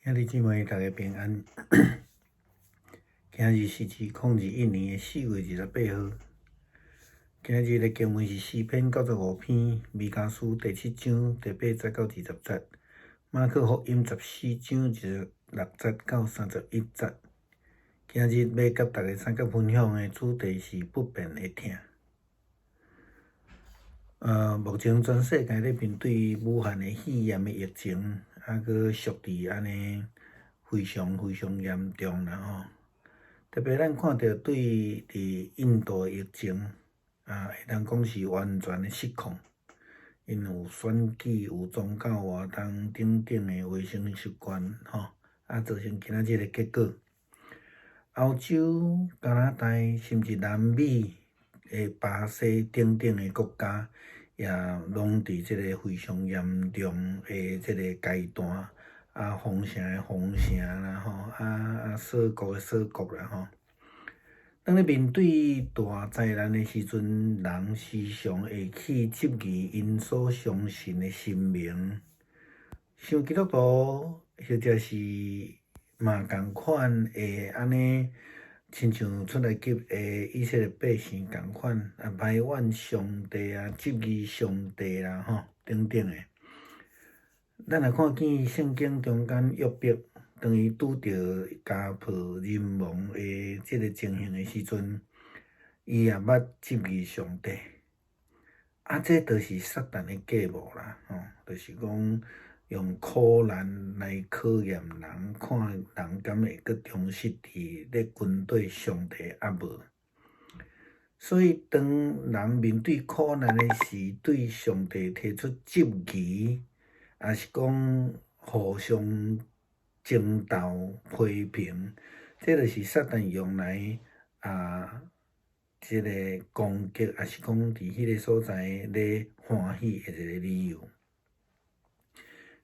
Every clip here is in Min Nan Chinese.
兄弟姊妹，大家平安。今日是2021年4月28號。今日的經文是詩篇95篇、彌迦書第七章第八節到20節、馬可福音14章26節到31節。今日欲佮大家相佮分享的主題是不變的疼。目前全世界咧面對武漢的肺炎的疫情，猶閣續佇按呢非常非常嚴重啦吼。特別咱看著對佇印度的疫情，會當講是完全的失控，𪜶有選舉、有宗教活動等等的衛生習慣吼，造成今仔日的結果。歐洲、加拿大甚至南美的巴西等等的國家，也攏佇這个非常嚴重的這个階段，封城的封城啦吼，鎖國的鎖國啦吼。當咧面對大災難的時陣，人時常會去質疑𪜶所相信的神明，像基督徒或者是嘛仝款會按呢，親像出埃及的以色列百姓仝款，埋怨上帝啊，質疑上帝啦吼，等等的。咱若看見聖經中間約伯，當伊拄著家破人亡的這个情形的時陣，伊也捌質疑上帝。這就是撒旦的計謀啦，吼，就是講用苦難來考驗人，看人敢會閣忠實佇咧跟綴上帝抑無。所以，當人面對苦難的時，對上帝提出質疑，抑是講互相爭鬥批評，這就是撒旦用來這个攻擊，抑是講佇彼个所在咧歡喜的一个理由。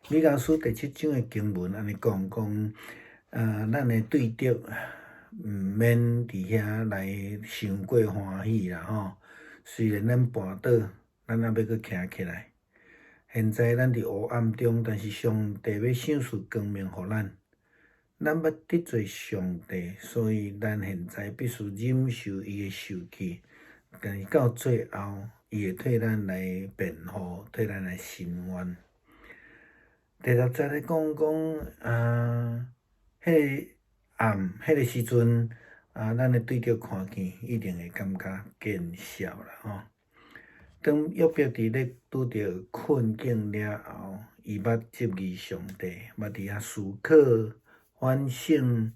彌迦書第七章的經文按呢講，講咱的對敵毋免佇遐來傷過歡喜啦吼。雖然咱跋倒，咱猶欲閣徛起來。現在咱佇黑暗中，但是上帝欲賞賜光明予咱。咱捌得罪上帝，所以咱現在必須忍受伊的受氣。但是到最後，伊會替咱來辯護，替咱來伸冤。第六節咧講講彼个暗，彼个時陣咱的對敵看見，一定會感覺見笑啦吼。當約伯佇咧拄著困境了後，伊捌質疑上帝，捌佇遐思考、反省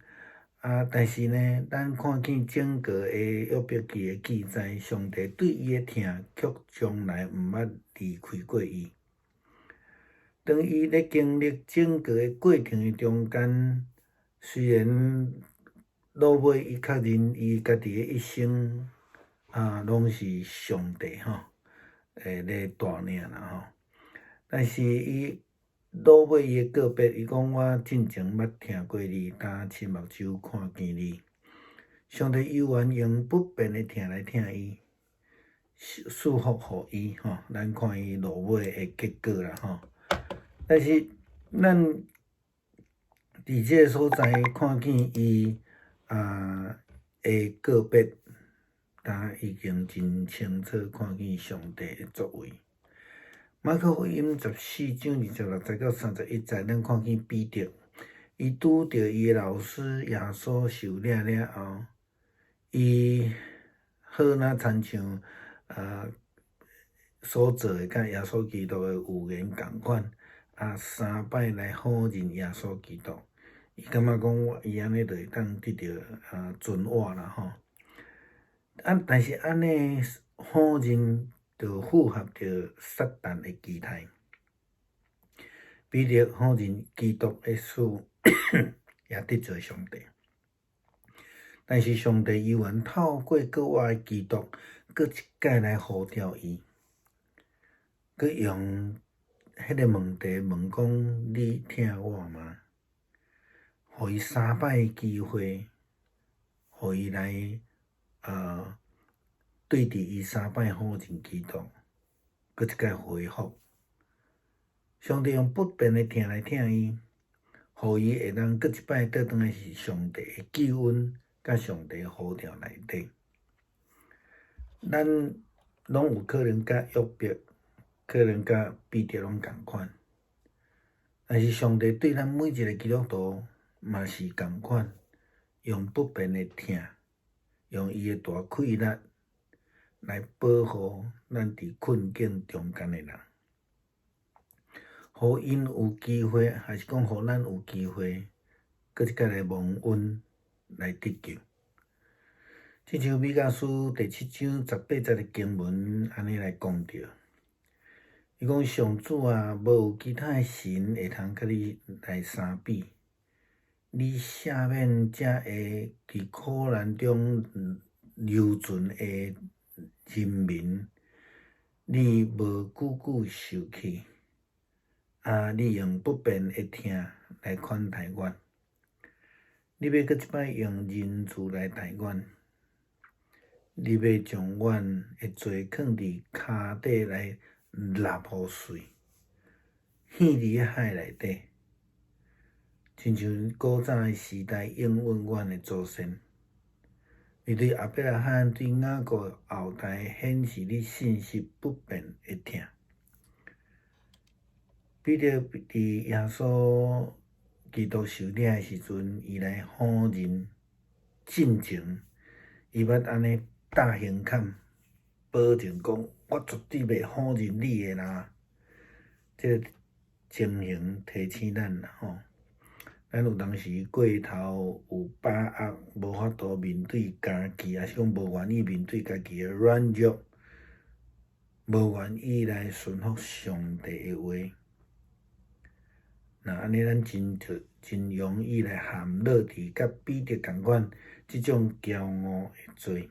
但是呢，咱看見整個的約伯記的記載，上帝對伊的疼卻從來毋捌離開過伊。當伊咧經歷整個的過程的中間，雖然落尾伊確認伊家己的一生攏是上帝吼，會咧帶領啦吼，但是伊落尾伊的告別，伊講我進前捌聽過你，今親目睭看見你。上帝猶原用不變的疼來疼伊，賜福予伊吼，咱看伊落尾的結果啦吼。但是咱佇這个所在看見伊的告別，他已經真清楚看見上帝的作為。馬可福音14章26節到31節，咱看見彼得，伊拄著伊的老師耶穌受掠了後，伊好若親像所做的佮耶穌基督的預言仝款，三擺來否認耶穌基督，伊感覺講伊按呢就會當得著存活啦吼。但是按呢否認就符合著撒旦的期待。彼得否認基督的事，也得罪上帝。但是上帝猶原透過閣活的基督，閣一擺來呼召伊，閣用彼个問題問講：你疼我嗎？予伊三擺機會，予伊來對佇伊三擺否認基督，閣一擺回復。上帝用不變的疼來疼伊，予伊會當閣一擺倒轉來是上帝的救恩，佮上帝的呼召內底。咱攏有可能佮約伯，可能佮彼得攏仝款，但是上帝對咱每一个基督徒嘛是仝款，用不變的疼，用伊的大氣力來保護咱佇困境中間的人，予𪜶有機會，還是講予咱有機會，閣一擺來蒙恩來得救。親像彌迦書第七章十八節的經文按呢來講著，伊講上主啊，無有其他的神會通佮你來相比，你赦免這會佇苦難中留存的人民，你無久久受氣，啊！你用不變的疼來款待阮，你欲閣一擺用仁慈來待阮，你欲將阮的罪囥佇跤底來納予碎，獻佇海內底，親像古早的時代應允阮的祖先。你對亞伯拉罕、對雅各後代顯示你信實不變的疼。彼得佇耶穌基督受掠的時陣，伊來否認進前，伊捌按呢拍胸坎，保證講：我絕對袂否認你的啦。這個情形提醒咱啦吼，咱有當時過頭有把握，無法度面對家己，抑是講無願意面對家己的軟弱，無願意來順服上帝的話。若按呢，咱真就真容易來陷落佇佮彼得仝款這種驕傲的罪。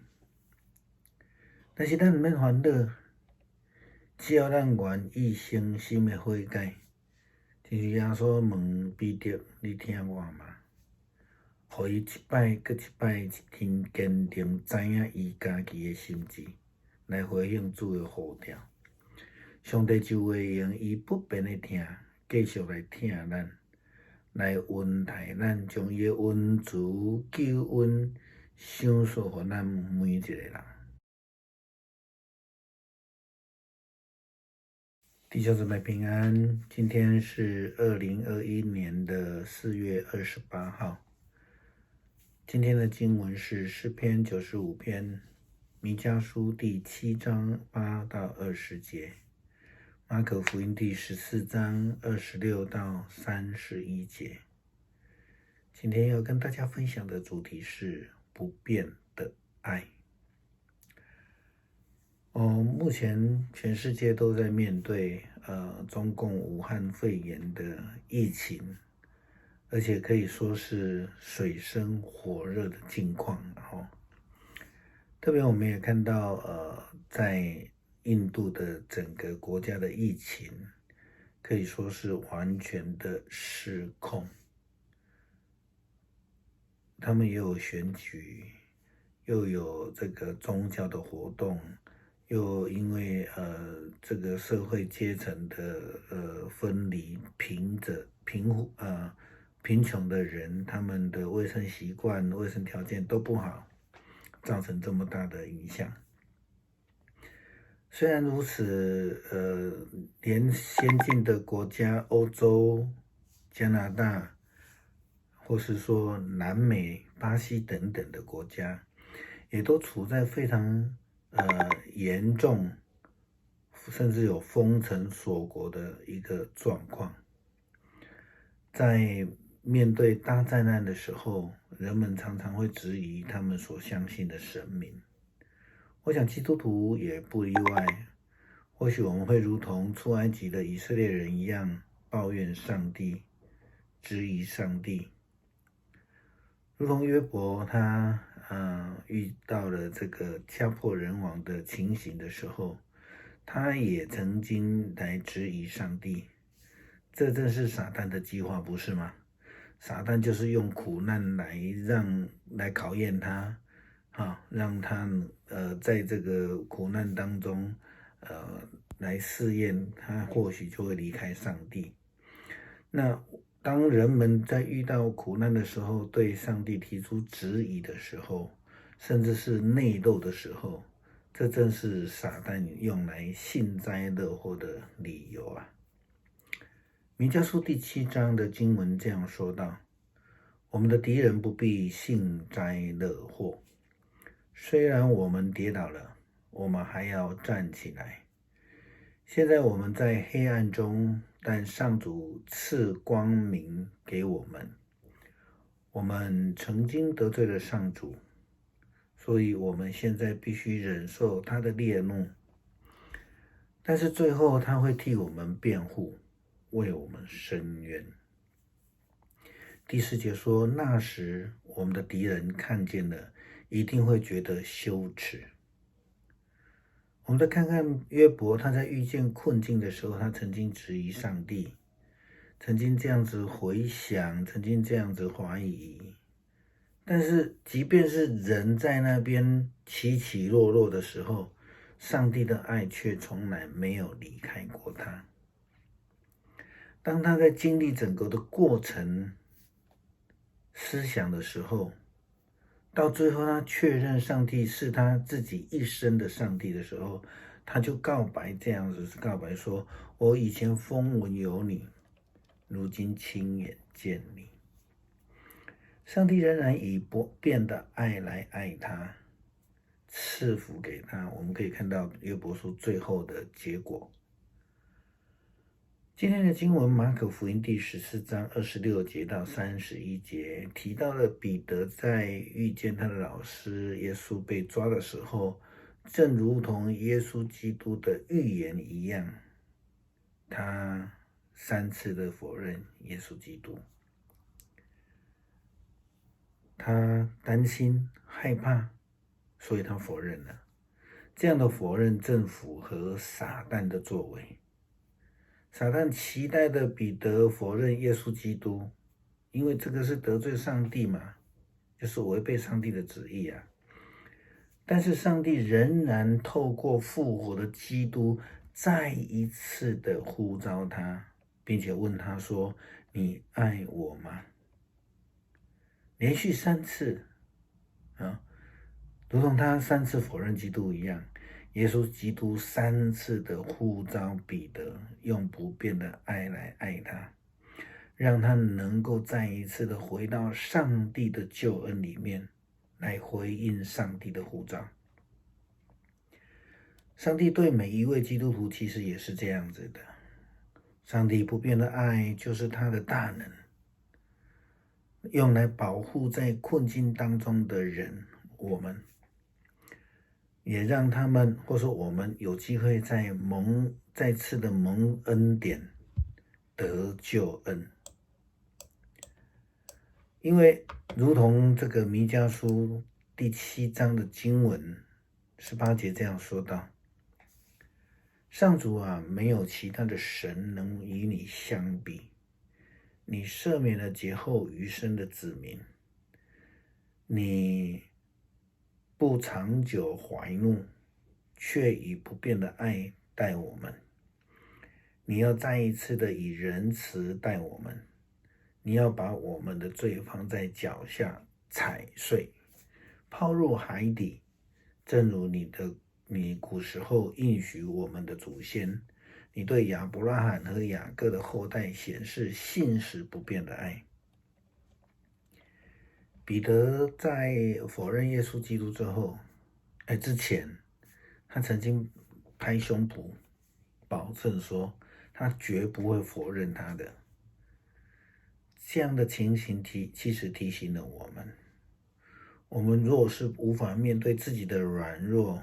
但是咱毋免煩惱，只要咱願意誠心的悔改，就是耶穌問彼得：你疼我嗎？予伊一擺閣一擺真堅定知影伊家己的心志，來回應主的呼召。上帝就會用伊不變的疼，繼續來疼咱，來恩待咱，將伊的恩慈救恩賞賜予咱每一個人。弟兄姊妹平安，今天是2021年的4月28號。今天的經文是詩篇95篇，彌迦書第七章8到20節，馬可福音第14章26到31節。今天要跟大家分享的主題是不變的愛。哦，目前全世界都在面對中共武漢肺炎的疫情，而且可以說是水深火熱的境況。哈，特別我們也看到，在印度的整個國家的疫情，可以說是完全的失控。他們也有選舉，又有這個宗教的活動。又因為這個社會階層的分離，貧者貧呃貧窮的人，他們的衛生習慣、衛生條件都不好，造成這麼大的影響。雖然如此，連先進的國家，歐洲、加拿大，或是說南美、巴西等等的國家，也都處在非常嚴重，甚至有封城鎖國的一個狀況。在面對大災難的時候，人們常常會質疑他們所相信的神明。我想基督徒也不例外。或許我們會如同出埃及的以色列人一樣，抱怨上帝，質疑上帝。如同約伯他遇到了這個家破人亡的情形的時候，他也曾經來質疑上帝。這正是撒旦的計劃，不是嗎？撒旦就是用苦難來考驗他，哈，讓他在這個苦難當中，來試驗他，或許就會離開上帝。那當人們在遇到苦難的時候，對上帝提出質疑的時候，甚至是內鬥的時候，這正是撒旦用來幸災樂禍的理由啊！彌迦書第七章的經文這樣說道：我們的敵人不必幸災樂禍，雖然我們跌倒了，我們還要站起來。現在我們在黑暗中，但上主賜光明給我們。我們曾經得罪了上主，所以我們現在必須忍受他的烈怒。但是最後他會替我們辯護，為我們伸冤。第四節說，那時我們的敵人看見了，一定會覺得羞恥。我們再看看約伯，他在遇見困境的時候，他曾經質疑上帝，曾經這樣子回想，曾經這樣子懷疑。但是，即便是人在那邊起起落落的時候，上帝的愛卻從來沒有離開過他。當他在經歷整個的過程、思想的時候，到最後，他確認上帝是他自己一生的上帝的時候，他就告白這樣子告白說：“我以前風聞有你，如今親眼見你。”上帝仍然以不變的愛來愛他，賜福給他。我們可以看到約伯書最後的結果。今天的經文，馬可福音第14章26節到31節，提到了彼得在遇見他的老師耶穌被抓的時候，正如同耶穌基督的預言一樣，他三次的否認耶穌基督。他擔心害怕，所以他否認了。這樣的否認正符合撒旦的作為。撒旦期待的彼得否認耶穌基督，因為這個是得罪上帝嘛，就是違背上帝的旨意啊。但是上帝仍然透過復活的基督，再一次的呼召他，並且問他說：“你愛我嗎？”連續三次啊，如同他三次否認基督一樣。耶穌基督三次的呼召彼得，用不變的愛來愛他，讓他能夠再一次的回到上帝的救恩裡面，來回應上帝的呼召。上帝對每一位基督徒其實也是這樣子的。上帝不變的愛就是他的大能，用來保護在困境當中的人，我們。也讓他們，或說我們有機會再次的蒙恩典，得救恩。因為如同這個彌迦書第七章的經文18節這樣說道：上主啊，沒有其他的神能與你相比，你赦免了劫後餘生的子民，你不長久懷怒，卻以不變的愛待我們。你要再一次的以仁慈待我們，你要把我們的罪放在腳下踩碎，拋入海底，正如你古時候應許我們的祖先，你對亞伯拉罕和雅各的後代顯示信實不變的愛。彼得在否認耶穌基督之後，之前，他曾經拍胸脯保證說，他絕不會否認他的。這樣的情形其實提醒了我們，我們若是無法面對自己的軟弱，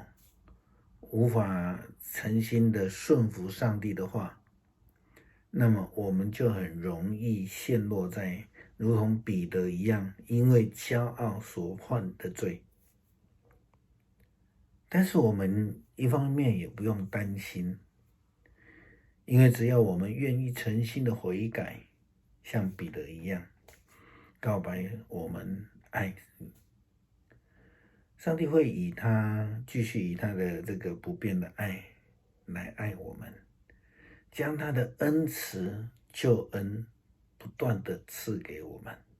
無法誠心的順服上帝的話，那麼我們就很容易陷落在如同彼得一樣，因為驕傲所犯的罪。但是我們一方面也不用擔心，因為只要我們願意誠心的悔改，像彼得一樣告白我們愛上帝，會以他繼續以他的這個不變的愛來愛我們，將他的恩慈救恩不斷的賜給我們。